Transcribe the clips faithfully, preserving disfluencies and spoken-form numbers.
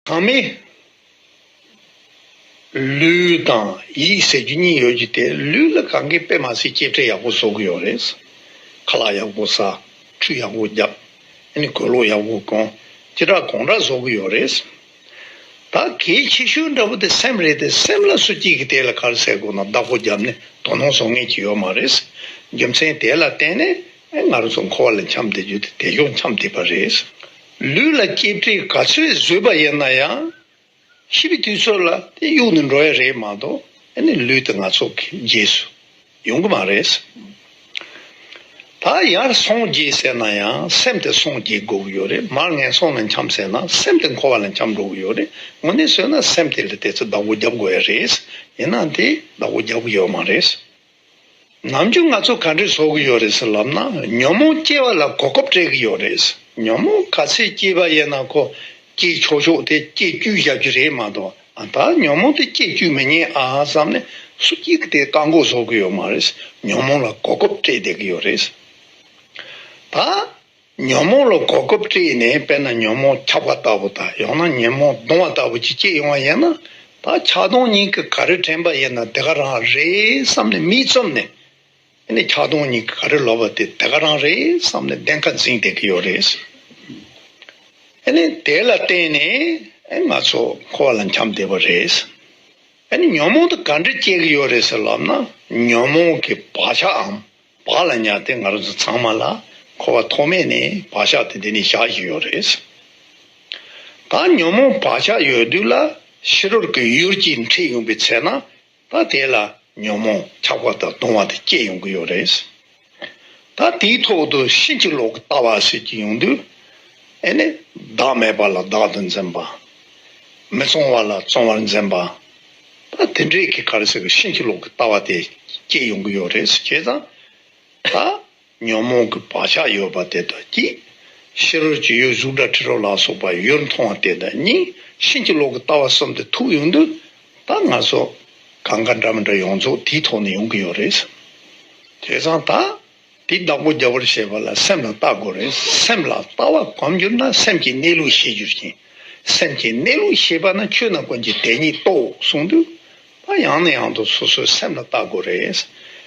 ཚང་མས་ལུས་དང་ཡིད་ཟེར་རྒྱུ་གཉིས་ཡོད་རྒྱུ་དེ། ལུས་ལ་གང་གིས་དཔེ་མ་སྲིད་གཅེས་སྤྲས་ཡག་པོ་བཟོ་གི་ཡོད་རེད། ཁ་ལག་ཡག་པོ་ཟ། ཁྲུས་ཡག་པོ་རྒྱབ། ཨ་ནི་གོས་ལོག་ཡག་པོ་གོན། ཅི་དྲག་གང་དྲག་བཟོ་གི་ཡོད་རེད། ད་གལ་ཆེ་ཤོས་འདྲ་པོ་དེ་སེམས་རེད་དེ། སེམས་ལ་སུ་གཅིག་གིས་དེ་ལ་ག་རེ་ཟེར་དགོས་ན། བདག་པོ་བརྒྱབ་ནས་དོ་སྣང་བཟོ་མཁན་ཅིག་ཡོད་མ་རེད། རྒྱུ་མཚན་དེ་ལ་བརྟེན་ནས་ཨེ་ང་རང་ཚོ་འཁོར་བ་ལ་འཁྱམས་བསྡད་རྒྱུ་དེ་དེ་ཞོག་འཁྱམས་བསྡད་པ་རེད། ལུས་ལ་གཅེས་སྤྲས་ག་ཚོད་བཟོས་པ་ཡིན་ན་ཡང་། ཤི་བའི་དུས་ཚོད་ལ་དེ་གཡུག་ནས་འགྲོ་ཡ་རེད་མ་གཏོགས། ཨ་ནི་ལུས་དེ་ང་ཚོ་གི་རྗེས་སུ་ཡོང་གི་མ་རེད། ད་ཡར་སངས་རྒྱས་ཟེར་ན་ཡང་སེམས་དེ་སངས་རྒྱས་དགོས་ཀྱི་ཡོད་རེད། མར་ངན་སོང་ལ་འཁྱམས་ཟེར་ན་སེམས་དེ་འཁོར་བ་ལ་འཁྱམས་འགྲོ་གི་ཡོད་རེད། དངོས་གནས་བཟོས་ན་སེམས་དེ་ལ་དེ་ཚོ་བདག་པོ་རྒྱབ་དགོས་ཡ་རེད། ཡིན་ནའང་དེ་བདག་པོ་རྒྱབ་ཀྱི་ཡོད་མ་རེད། ནམ་རྒྱུན་ང་ཚོ་ག་འདྲས་བཟོ་གི་ཡོད་རེད་ཟེར་ལབ་ན། ཉོན་མོངས་སྐྱེ་བ་ལ་གོ་སྐབས་སྤྲད་གི་ཡོད་རེད། ཉོན་མོངས་ག་ཚད་སྐྱེས་པ་ཡིན་ན་ཁོ་སྐྱེས་ཆོག་ཆོག་དེ་སྐྱེ་བཅུག་བཞག་རྒྱུ་རེད་མ་གཏོགས། ཨ། ད་ཉོན་མོངས་དེ་སྐྱེ་བཅུག་མི་ཉན་ཨ་བསམ་ནས་སུ་གཅིག་གིས་དེ་བཀག་འགོག་བཟོ་གི་ཡོད་མ་རེད། ཉོན་མོངས་ལ་གོ་སྐབས་སྤྲད་བསྡད་གི་ཡོད་རེད། ད་ཉོན་མོངས་ལ་གོ་སྐབས་སྤྲད་ནས། དཔེར་ན་ཉོན་མོངས་ཆགས་པ་ལྟ་བུ་དང་། ཡང་ན་ཉོན་མོངས་གདུང་བ་ལྟ་བུ་ཅིག་སྐྱེས་ཡོང་བ་ཡིན་ན། ད་ཆགས་སྡང་གཉིས་ཀྱིས་ག་རེ་དྲན་པ་ཡིན་ན་དེ་ག་རང་རེད་བསམ་ནས་མིག་བཙུམ་ནས། ཨ་ནི་ཆགས་སྡང་གཉིས་ཀྱིས་ག་རེ་ལབ་པ་དེ་དེ་ག་རང་རེད་བསམ་ནས་བདེན་ཁ་འཛིན་བསྡད་ཀྱི་ཡོད་རེད། ཨ་ནི་དེ་ལ་བརྟེན་ནས་ཨ་ང་ཚོ་འཁོར་བ་ལ་འཁྱམས་བསྡད་པ་རེད། ཨ་ནི་ཉོན་མོངས་དེ་ག་འདྲ་སྐྱེ་གི་ཡོད་རེད་ཟེར་ལབ་ན། ཉོན་མོངས་ཀྱི་བག་ཆགས་འམ། བག་ལ་ཉལ་ཏེ་ང་རང་ཚོ་ཚང་མ་ལ་འཁོར་བ་ཐོག་མེད་ནས་བག་ཆགས་དེ་འདི་ནས་བཞག་བཞིན་ཡོད་རེད། ད་ཉོན་མོངས་བག་ཆགས་ཡོད་དུས་ལ་ཕྱི་རོལ་གྱི་ཡུལ་གྱིས་འཁྲིད་ཡོང་པའི་ཚེ་ན། ད་དེ་ལ་ཉོན་མོངས་ཆགས་པ་དང་གདུང་བ་དེ་སྐྱེ་ཡོང་གི་ཡོད་རེད། ད་དེའི་ཐོག་ཏུ་ཕྱིན་ཅི་ལོག་གི་ལྟ་བ་ཟེར་གྱི་ཡོང་དུས། ཨེ་ནི། བདག་མེད་པ་ལ་བདག་ཏུ་འཛིན་པ། མི་གཙང་བ་ལ་གཙང་བར་འཛིན་པ། ད་དེ་འདྲའི་གི་ག་རེ་ཟེར་གི་ཕྱིན་ཅི་ལོག་གི་ལྟ་བ་དེ་སྐྱེ་ཡོང་གི་ཡོད་རེད། བྱས་ཙང་ད་ཉོན་མོངས་ཀྱི་བག་ཆགས་ཡོད་པ་དེ་དང་གཅིག། ཕྱི་རོལ་གྱི་ཡུལ་གཟུགས་སྒྲ་དྲི་རོ་ལ་སོགས་པ་ཡུལ་མཐོང་བ་དེ་དང་གཉིས། ཕྱིན་ཅི་ལོག་གི་ལྟ་བ་གསུམ་དེ་ཐུག་ཡོང་དུས། ད་ང་ཚོ་གང་ག་འདྲ་མི་འདྲ་ཡོངས་རྫོགས་དེའི་ཐོག་ནས་ཡོང་གི་ཡོད་རེད། བྱས་ཙང་ད། དེ་བདག་པོ་རྒྱབ་པར་བྱེད་པ་ལ་སེམས་ལ་བལྟ་དགོས་རེད། སེམས་ལ་བལྟ་བ་གོམས་གྱུར་ན་སེམས་ཀྱི་གནས་ལུགས་ཤེས་གྱུར་ཅིང་། སེམས་ཀྱི་གནས་ལུགས་ཤེས་པ་ན་ཆོས་རྣམས་ཀུན་གྱི་དེ་ཉིད་རྟོགས་གསུངས་དུས། ད་ཡང་ནས་ཡང་དུ་སོ་སོའི་སེམས་ལ་བལྟ་དགོས་རེད།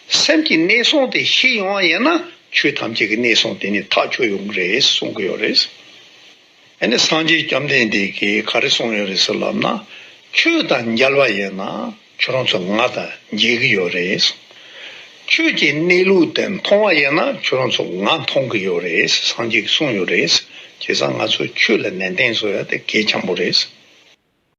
སེམས་ཀྱི་གནས་སྟངས་དེ་ཤེས་ཡོང་བ་ཡིན་ན་ཆོས་ཐམས་ཅད་ཀྱི་གནས་སྟངས་དེ་ནས་ཐག་ཆོད་ཡོང་གི་རེད་གསུང་གི་ཡོད་རེད། ཨ་ནི་སངས་རྒྱས་བཅོམ་ལྡན་འདས་ཀྱིས་ག་རེ་གསུངས་ཡོད་རེད་ཟེར་ལབ་ན། ཆོས་དང་མཇལ་བ་ཡིན་ན་ཁྱོད་རང་ཚོ་ང་དང་མཇལ་གྱི་ཡོད་རེད། ཆོས་ཀྱི་གནས་ལུགས་དེ་མཐོང་བ་ཡིན་ན་ཁྱོད་རང་ཚོ་ང་མཐོང་གི་ཡོད་རེད། སངས་རྒྱས་ཀྱིས་གསུངས་ཡོད་རེད། བྱས་ཙང་ང་ཚོ་ཆོས་ལ་ནན་ཏན་བཟོ་ཡ་དེ་གལ་ཆེན་པོ་རེད།